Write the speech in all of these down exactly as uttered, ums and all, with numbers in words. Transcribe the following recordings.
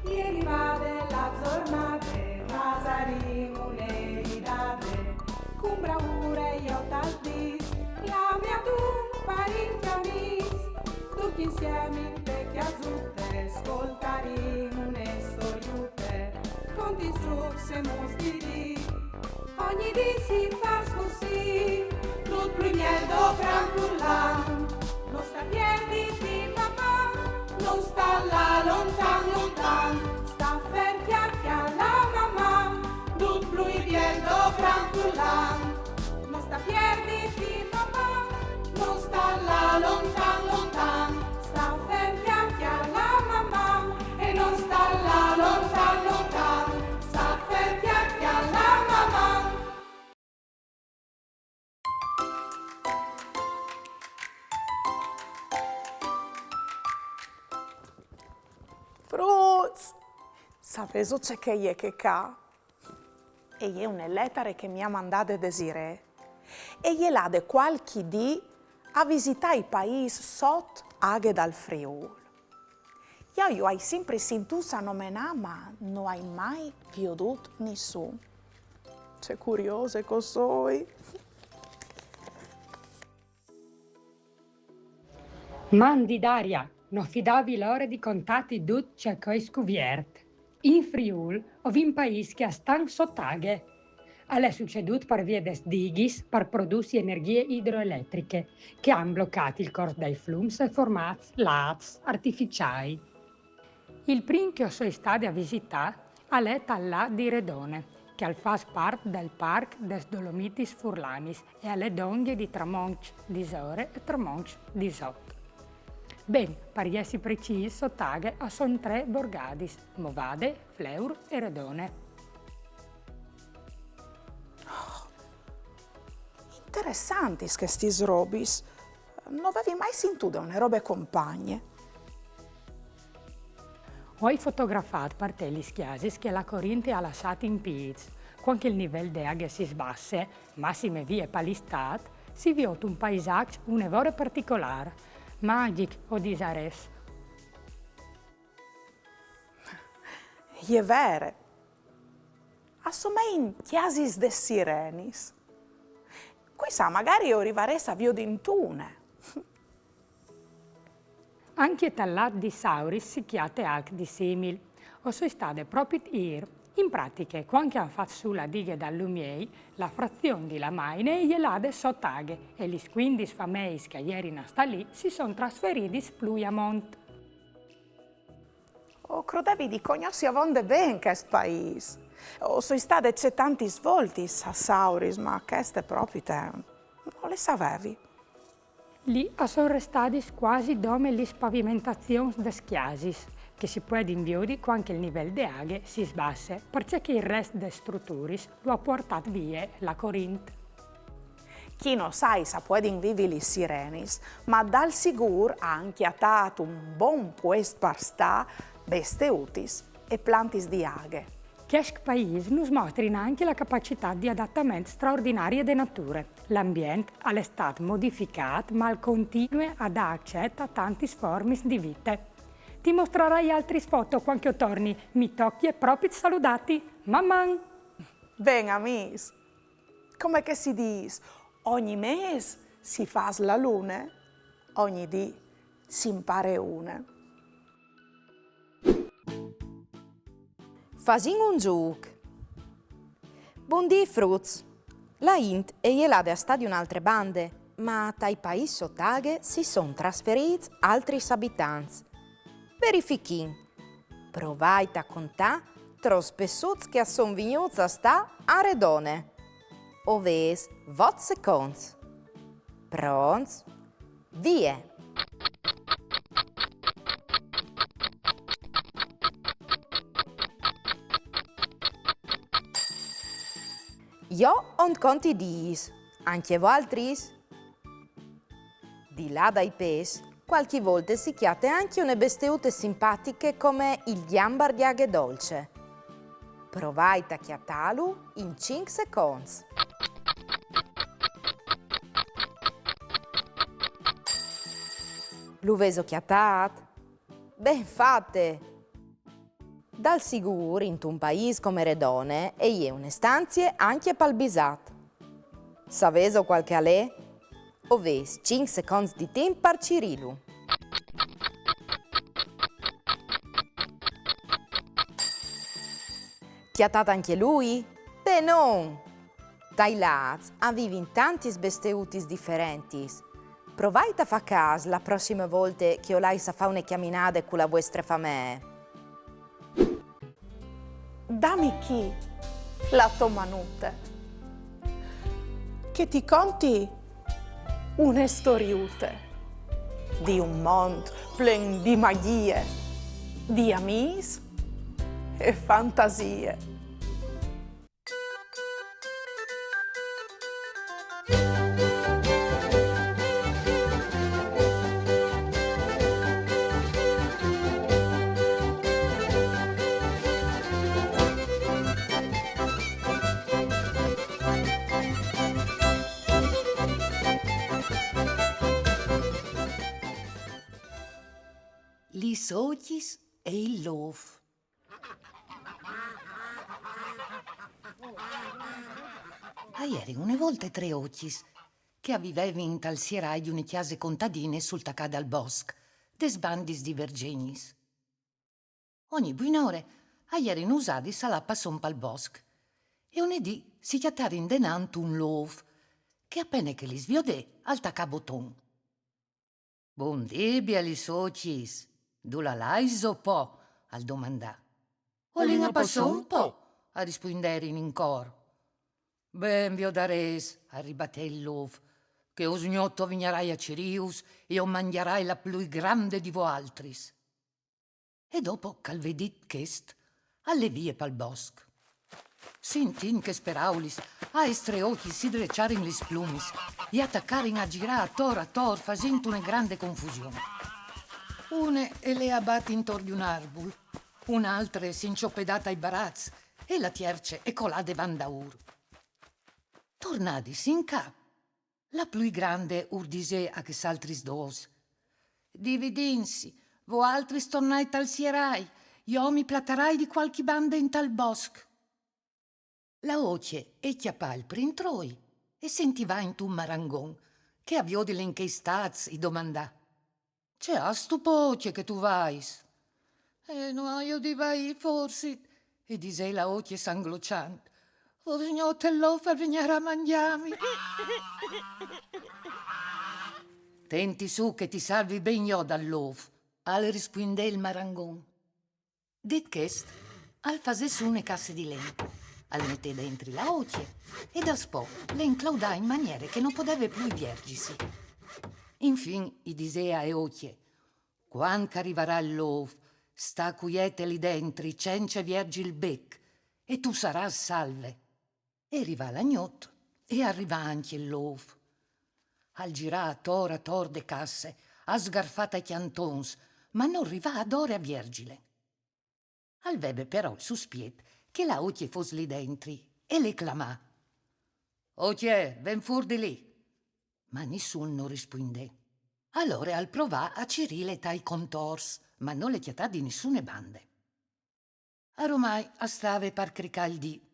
Ieri vade la zornade, vasarimo le ridade, cun braure jo tal dis, clame adun parint e amis, tuti insiemi inte cjasute, scoltarimo une storiute, conti strucs e mostri di, ogni dì si fâs cussì, dut plui biel do Gran Furlan, no sta pierditi, maman, no sta lâ lontan, lontan, sta fer, cjale, cjale, maman, dut plui biel do Gran Furlan, no sta pierditi, maman, no sta lâ lontan, lontan, sta fer, cjale, cjale, maman, e no sta lâ lontan, lontan, sta fer, cjale, cjale, maman. Fruts! Savêso ce che e je chê ca? E je une letare che mi à mandade Desirée. E je lade cualchi dì a visitâ i paîs sot aghe dal Friûl. Jo ju ai simpri sintûts a nomenâ, ma no ai mai viodût nissun. Ce curiose che o soi! Mandi Daria, no fidavi lore di contâti dut ce che o ai scuviert. In Friûl o vin paîs che a stan sot aghe. Al è sucedût par vie des dighis par produsi energjie idroeletriche, che a àn blocât il cors dai flums e formât lâcs artificiâi. Il prin che o soi stade a visitâ al è tal lât di Redone, che al fâs part dal Parc des Dolomitis Furlanis e al è dongje di Tramonç Disore e Tramonç Disot. Ben, par jessi precîs, sot aghe a son trê borgadis: Movade, Fleur e Redone. Interessantis chestis robis. No vevi mai sintude une robe compagne. O ai fotografât par te lis cjasis che la corint e à lassât in pîts. Cuant che il nivel de aghe si sbasse, massime vie pa l'Istât, si viôt un paisaç une vore particolâr. Magjic, o disarès. E je vere. A somein cjasis des sirenis. Cui sa, magari o rivarès a viodint une. Ancje tal lât di Sauris si cjate alc di simil. O soi stade propit îr. In pratiche, cuant che a àn fat sù la dighe dal Lumiei, la frazion di la Maine e je lade sot aghe e lis cuindis fameis che a jerin a stâ li si son trasferidis plui a mont. O crodevi di cognossi avonde ben chest paîs. O soi stade cetantis voltis a Sauris, ma cheste propite no le savevi. Li a son restadis cuasi dome lis pavimentazions des cjasis, che si puedin viodi cuant che il nivel de aghe si sbasse, parcè che il rest des struturis lu à puartât vie la corint. Chi no sai se a puedin vivi lis sirenis, ma dal sigûr a àn cjatât un bon puest par stâ, besteutis e plantis di aghe. Chescj paîs nus mostrin ancje la capacitât di adatament straordinarie de nature. L'ambient al è stât modificât, ma al continue a dâ acet a tantis formis di vite. Ti mostrarai altris foto cuant che o torni, mi tocje propit saludâti. Maman! Ben, amîs! Come che si dîs, ogni mês si fâs la lune, ogni dì si impare une. Fasìn un zûc. Bundì, fruts. La int e je lade a stâ di une altre bande, ma tai paîs sot aghe si son trasferîts altris abitants. Verifichìn. Provait a contâ trops pessuts che a son vignûts a stâ a Redone. O vês vot seconts. Pronts? Vie! Jo o 'nt conti dîs, ancje voaltris? Di là dai pes, cualchi volte si cjate ancje une besteute simpatiche come il gjambar di aghe dolce. Provait a cjatâlu in cinc seconts. Lu vêso cjatât? Ben fate! Dal sigûr, intun paîs come Redone, e je une stanzie ancje pal bisat. Savêso cuâl che al è? O vês cinc seconts di timp par cirîlu. Cjatât ancje lui? Benon! Tai lâts a vivin tantis besteutis diferentis. Provait a fâ câs la prossime volte che o lais a fâ une cjaminade cu la vuestre famee. Dami chi la tô manute, che ti conti une storiute di un mont plen di magjie, di amîs e fantasie. Lis ocjis e il lôf. A jerin une volte trê ocjis che a vivevin intal sierai di une cjase contadine sul tacâ dal bosc, des bandis di Vergjenis. Ogni buinore a jerin usadis a lâ a passon pal bosc e une dì si cjatarin denant un lôf che, a pene che lis viodè, al tacà boton. Bundì, bielis ocjis, dulà laiso po? Al domandà. O lin a passon po, a rispuinderin in côr. Ben, viodarês, al ribatè il lôf, che usgnot o vignarai a cirîus e o mangjarai la plui grande di voaltris. E dopo che al vè dit chest, al lè vie pal bosc. Sintint chês peraulis, aes trê ocjis si dreçarin lis plumis e a tacarin a zirâ ator ator fasint une grande confusion. Une e lè a bati intor di un arbul, une altre si è inciopedade tai baraçs e la tierce e colà devant daûr. Tornadis in ca, la plui grande ur disè a chês altris dôs: Dividìnsi, voaltris tornait tal sierai, jo mi platarai di cualchi bande intal bosc. La ocje e cjapà il prin troi e si intivà intun marangon, che a viodilu in chei stâts i domandà: Ce âstu po, ocje, che tu vais? Eh, no aio di vaî, forsit, e disè la ocje sanglociant. Usgnot il lôf al vignarà a mangjâmi. Tenti sù che ti salvi ben jo dal lôf, al rispuindè il marangon. Dit chest, al fasè sù une casse di len, al metè dentri la ocje e daspò le inclaudà in maniere che no podeve plui vierzisi. Infin i disè ae ocje: Cuant che a rivarà il lôf, sta cuiete li dentri, cence vierzi il bec, e tu sarâs salve. E rivà la gnot, e al rivà ancje il lôf. Al zirà ator ator de casse, al sgarfà tai cjantons, ma nol rivà adore a vierzile. Al veve però il suspiet che la ocje e fos li dentri, e le clamà: Ocje, ven fûr di li! Ma nissun nol rispuindè. Alore al provà a cirîle tai contors, ma no le cjatà di nissune bande. Aromai al stave par cricâ il dì,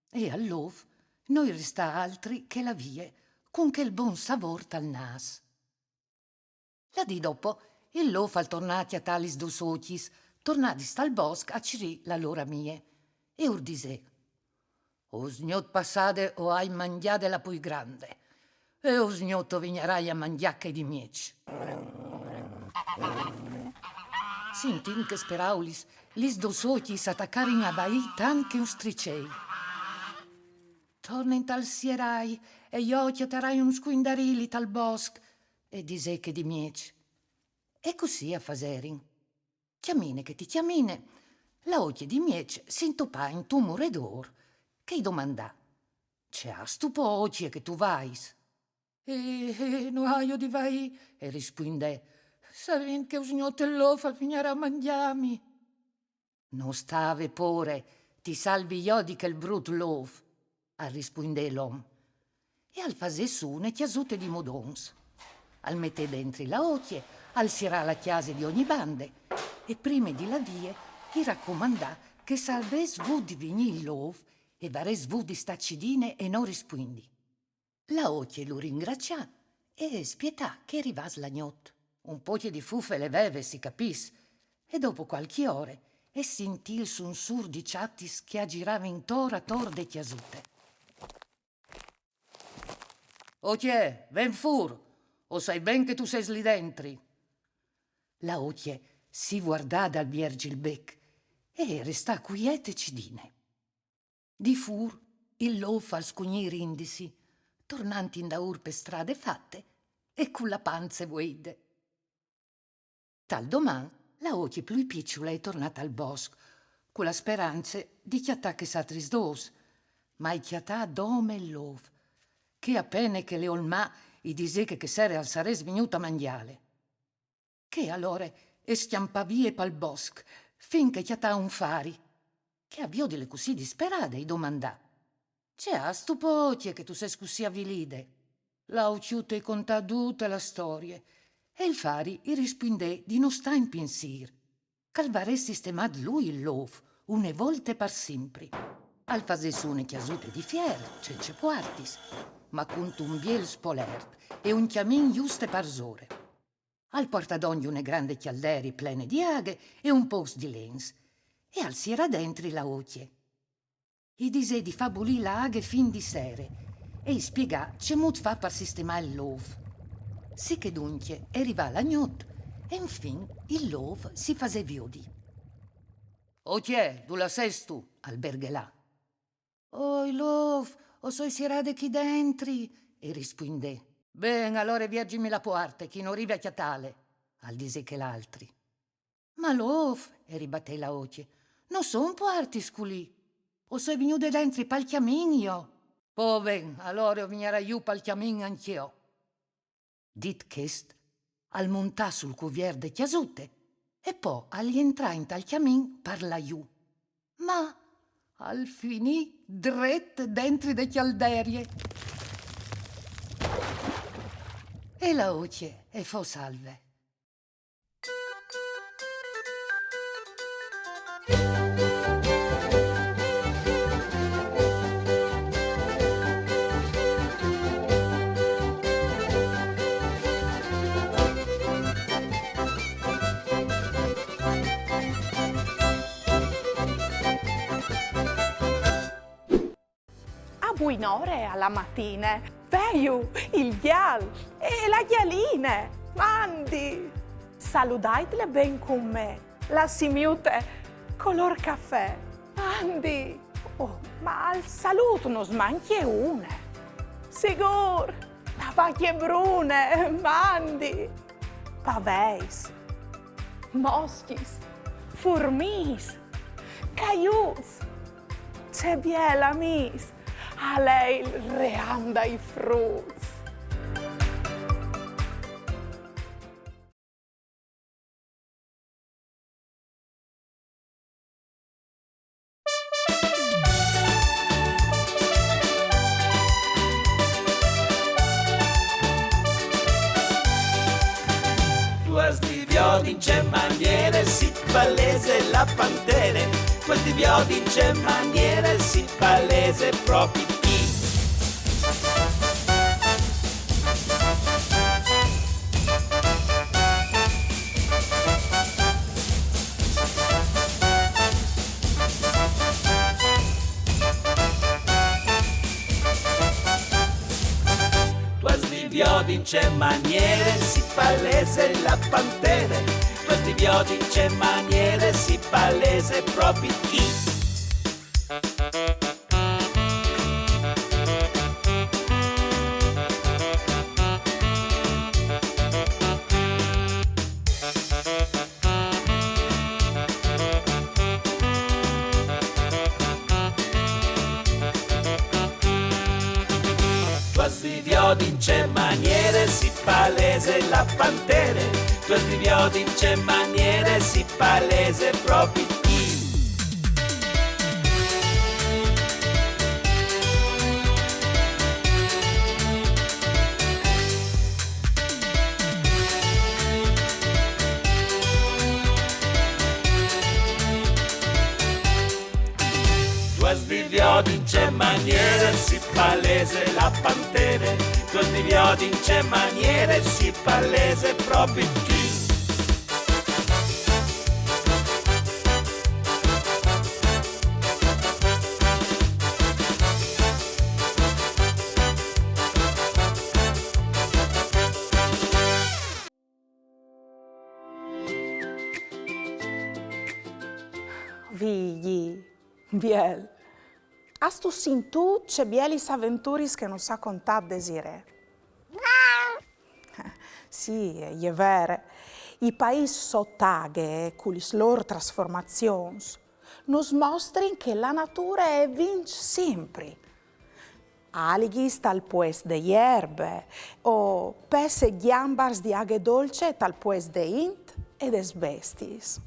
e al lôf no i restà altri che lâ vie, cun chel bon savôr tal nâs. La dì dopo, il lôf al tornà a cjatâ lis dôs ocjis, tornadis tal bosc a cirî la lôr amie, e ur disè: Usgnot passade o ai mangjade la plui grande, e usgnot o vignarai a mangjâ chê di mieç. Sintint chês peraulis, lis dôs ocjis a tacarin a baî tant che ustricei. Torne intal sierai, e jo o cjatarai un scuindarili tal bosc, e disè chê di mieç. E cussì a faserin. Cjamine che ti cjamine, la ocje di mieç si intopà intun muredôr, che i domandà: Ce âstu po, ocje, che tu vais? Eh, eh, no aio di vaî, e rispuindè, savint che usgnot il lôf al vignarà a mangjâmi. No stâ vê pôre, ti salvi jo di chel brut lôf, al rispuindè l'om. E al fasè sù une cjasute di modons. Al metè dentri la ocje, al sierà la cjase di ogni bande, e prime di lâ vie, I racomandà che se al ves vût di vignî il lôf, e varès vût di stâ cidine e no rispuindi. La ocje lu ringracià e spietà che e rivàs la gnot. Un pocje di fufe le veve, si capìs, e dopo cualchi ore e sintì il sunsûr di çatis che a giravin intor ator de cjasute. Ocje, ven fûr, o sai ben che tu sês li dentri. La ocje si vuardà dal vierzi il bec e e restà cuiete cidine. Di fûr il lôf al scugnì rindisi, tornant indaûr pe strade fate e cu la panze vueide. Tal doman la ocje plui piçule e tornà tal bosc, cu la sperance di cjatâ chês atris dôs, ma e cjatà dome il lôf, che a pene che le olmà i disè che chê sere al sarès vignût a mangjâle. Chê alore e scjampà vie pal bosc, fin che e cjatà un fari, che a viodile cussì disperade i domandà: «Ce âstu po, ocje, che tu sês cussì avilide?» La ocjute i contà dute la storie, e il fari i rispuindè di no stâ in pinsîr, che al varès sistemât lui il lôf, une volte par simpri. Al fasès une cjasute di fier, cence puartis, ma cuntun biel spolert e un cjamin juste parsore. Al puartà dongje une grande cjalderie plene di aghe e un pôcs di lens, e al sierà dentri la ocje. I disè di fâ bulî la aghe fin di sere e i spiegà cemût fâ par sistemâ il lôf. Sichè duncje e rivà la gnot e infin il lôf si fasè viodi. «Ocje, dulà sêstu?» al berghelà. «Oi, lôf, o soi sierade chi dentri», e rispuindè. «Ben, alore vierzimi la puarte, che no rivi a cjatâle», al disè chel altri. «Ma lôf», e ribatè la ocje, «no son puartis culì. O soi vignude dentri pal cjamin jo.» «Po ben, alore o vignarai jù pal cjamin ancje jo.» Dit chest, al montà sul cuviert de cjasute e po al jentrà intal cjamin par lâ jù. Ma al finì dret dentri de cjalderie. E la ocje e fo salve. A buinore a la matine, veju il gjal e la gjaline. Mandi! Saludaitle ben cun me, la simiute colôr cafè. Mandi! Oh, ma al salût nus mancje une. Sigûr, la vacje brune, mandi! Paveis, moscjis, furmiis, caiuts. Ce biel amîs al è il ream dai fruts. Tu âs di viodi in ce maniere si palese la pantere, tu âs di viodi in ce maniere si palese propit chi. Tu âs di viodi in ce maniere si palese la pantere, tu âs di viodi in ce maniere si palese propit chi. Tu âs di viodi in ce maniere si palese la pantere, tu âs di viodi in ce maniere si palese propit chi. Vus viodi in ce maniere si palese la pantere, vus viodi in ce maniere si palese proprio chi. Vigji, biel. Astu sintût ce bielis aventuris che nus à contât Desirée? Sì, e je vere. I paîs sot aghe, cu lis lôr trasformazions, nus mostrin che la nature e vinç simpri. Alighis tal puest de jerbe, o pes e gjambars di aghe dolce tal puest de int e des bestiis.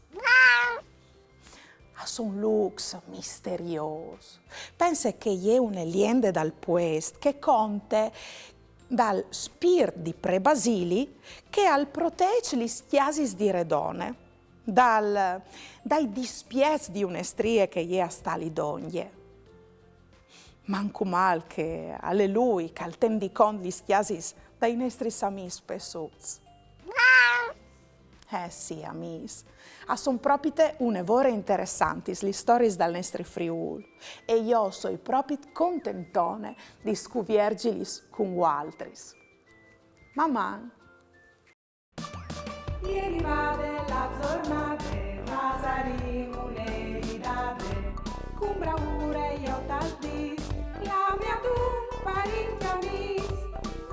A son lûcs misteriôs. Pense che e je une liende dal puest che e conte dal spirt di pre Basili che al protêç lis cjasis di Redone dal, dai dispiets di une strie che e je a stâ li dongje. Mancul mâl che al è lui che al ten di cont lis cjasis dai nestris amîs pessuts. Eh sì, amîs, a son propite une vore interessantis lis storiis dal nestri Friûl, e jo o soi propit contentone di scuvierzilis cun voaltris. Maman! E rivade la zornade, fasarìn une ridade, cun braure jo tal dîs, clamìn adun parint e amîs,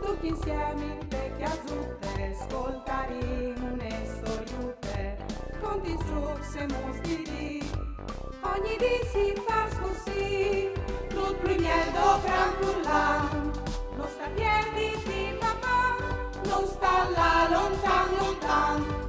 ducj insiemi inte cjasute, scoltarìn une storiute, contis, zûcs e muts di dì. Ogni dì si fâs cussì, dut plui biel dal gran furlan. No sta pierditi, Maman, no sta lâ lontan, lontan.